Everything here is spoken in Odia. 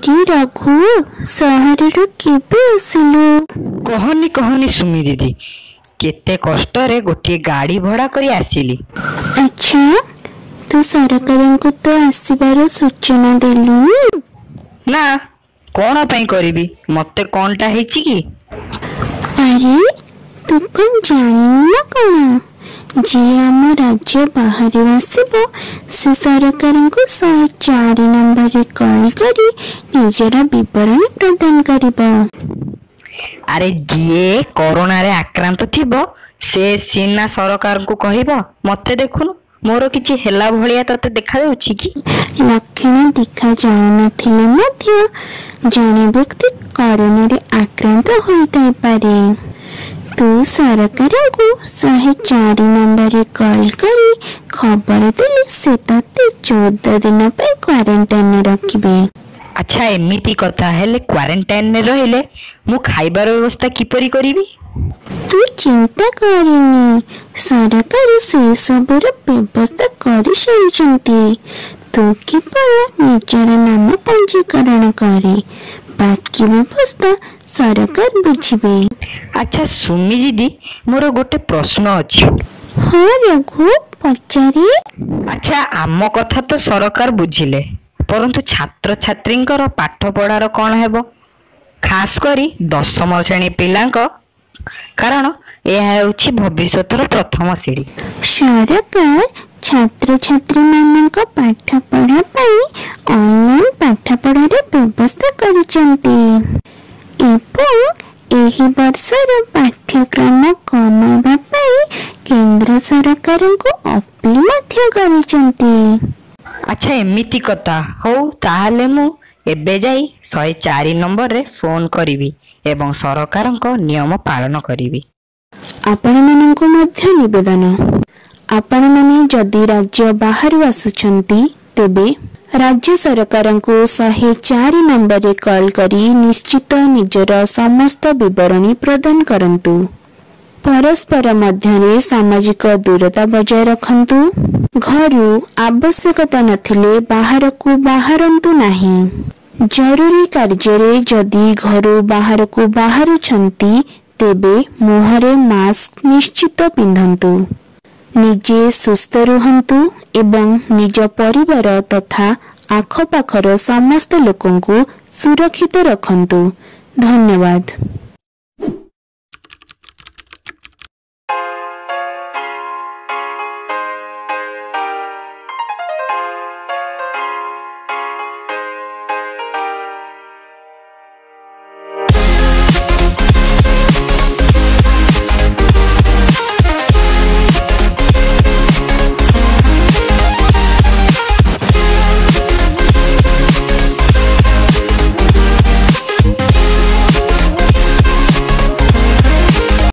ଆରେ ରଘୁ, ସହରରୁ କେବେ ଆସିଲୁ? କହନି କହନି ସୁମି ଦିଦି, କେତେ କଷ୍ଟରେ ଗୋଟିଏ ଗାଡ଼ି ଭଡ଼ା କରି ଆସିଲି। ଆଚ୍ଛା, ତୁ ସରକାରଙ୍କୁ ତ ଆସିବାର ସୂଚନା ଦେଲୁ? ନା, କଣ ପାଇଁ କରିବି? ମତେ କଣଟା ହେଇଛି କି? ଆରେ, ତୁ କଣ ଜାଣିନୁ ନା କଣ? ଯିଏ ଆମ ରାଜ୍ୟ ବାହାରୁ ଆସିବ, ସେ ସରକାରଙ୍କୁ 104 ନମ୍ବରରେ କଲ୍ କରି ନିଜର ବିବରଣୀ ପ୍ରଦାନ କରିବ। ଆରେ, ଯିଏ କରୋନାରେ ଆକ୍ରାନ୍ତ ଥିବ ସେ ସିନା ସରକାରଙ୍କୁ କହିବ। ମତେ ଦେଖୁନୁ, ମୋର କିଛି ହେଲା ଭଳିଆ ତତେ ଦେଖାଯାଉଛି କି? ଲକ୍ଷଣ ଦେଖା ଯାଉନଥିଲେ ମଧ୍ୟ ଜଣେ ବ୍ୟକ୍ତି କରୋନାରେ ଆକ୍ରାନ୍ତ ହୋଇଥାଇପାରେ। ତୁ ସରକାରଙ୍କୁ 104 ନମ୍ବରରେ କଲ୍ କରି ଖବର ଦେଲେ ସେ ତତେ 14 ଦିନ ପାଇଁ କ୍ୱାରେଣ୍ଟାଇନରେ ରଖିବେ। ଆଚ୍ଛା, ଏମିତି କଥା। ହେଲେ କ୍ୱାରେଣ୍ଟାଇନରେ ରହିଲେ ମୁଁ ଖାଇବାର ବ୍ୟବସ୍ଥା କିପରି କରିବି? ତୁ ଚିନ୍ତା କରେନି, ସରକାର ସେସବୁର ବ୍ୟବସ୍ଥା କରିସାରିଛନ୍ତି। ତୁ କେବଳ ନିଜର ନାମ ପଞ୍ଜୀକରଣ କରେ, ବାକି ବ୍ୟବସ୍ଥା ସରକାର ବୁଝିବେ। ଆଚ୍ଛା ସୁମି ଦିଦି, ମୋର ଗୋଟେ ପ୍ରଶ୍ନ ଅଛି। ହଁ ରଘୁ, ପଚାରେ। ଆଚ୍ଛା, ଆମ କଥା ତ ସରକାର ବୁଝିଲେ, ପରନ୍ତୁ ଛାତ୍ରଛାତ୍ରୀଙ୍କର ପାଠ ପଢ଼ାର କଣ ହେବ? ଖାସ କରି ଦଶମ ଶ୍ରେଣୀ ପିଲାଙ୍କ, କାରଣ ଏହା ହେଉଛି ଭବିଷ୍ୟତର ପ୍ରଥମ ସିଡ଼ି। ସରକାର ଛାତ୍ରଛାତ୍ରୀମାନଙ୍କ ପାଠପଢ଼ା ପାଇଁ ଅନଲାଇନ ପାଠପଢ଼ାର ବ୍ୟବସ୍ଥା କରିଛନ୍ତି ଏବଂ ଏହି ବର୍ଷର ପାଠ୍ୟକ୍ରମ କମାଇବା ପାଇଁ କେନ୍ଦ୍ର ସରକାରଙ୍କୁ ଅପିଲ ମଧ୍ୟ କରିଛନ୍ତି। ଆଚ୍ଛା, ଏମିତି କଥା। ହଉ, ତାହେଲେ ମୁଁ ଏବେ ଯାଇ 104 ନମ୍ବରରେ ଫୋନ କରିବି ଏବଂ ସରକାରଙ୍କ ନିୟମ ପାଳନ କରିବି। ଆପଣମାନଙ୍କୁ ମଧ୍ୟ ନିବେଦନ, ଆପଣମାନେ ଯଦି ରାଜ୍ୟ ବାହାରୁ ଆସୁଛନ୍ତି ତେବେ ରାଜ୍ୟ ସରକାରଙ୍କୁ 104 ନମ୍ବରରେ କଲ୍ କରି ନିଶ୍ଚିତ ନିଜର ସମସ୍ତ ବିବରଣୀ ପ୍ରଦାନ କରନ୍ତୁ। ପରସ୍ପର ମଧ୍ୟରେ ସାମାଜିକ ଦୂରତା ବଜାୟ ରଖନ୍ତୁ। ଘରୁ ଆବଶ୍ୟକତା ନଥିଲେ ବାହାରକୁ ବାହାରନ୍ତୁ ନାହିଁ। ଜରୁରୀ କାର୍ଯ୍ୟରେ ଯଦି ଘରୁ ବାହାରକୁ ବାହାରୁଛନ୍ତି ତେବେ ମୁହଁରେ ମାସ୍କ ନିଶ୍ଚିତ ପିନ୍ଧନ୍ତୁ। ନିଜେ ସୁସ୍ଥ ରୁହନ୍ତୁ ଏବଂ ନିଜ ପରିବାର ତଥା ଆଖପାଖର ସମସ୍ତ ଲୋକଙ୍କୁ ସୁରକ୍ଷିତ ରଖନ୍ତୁ। ଧନ୍ୟବାଦ।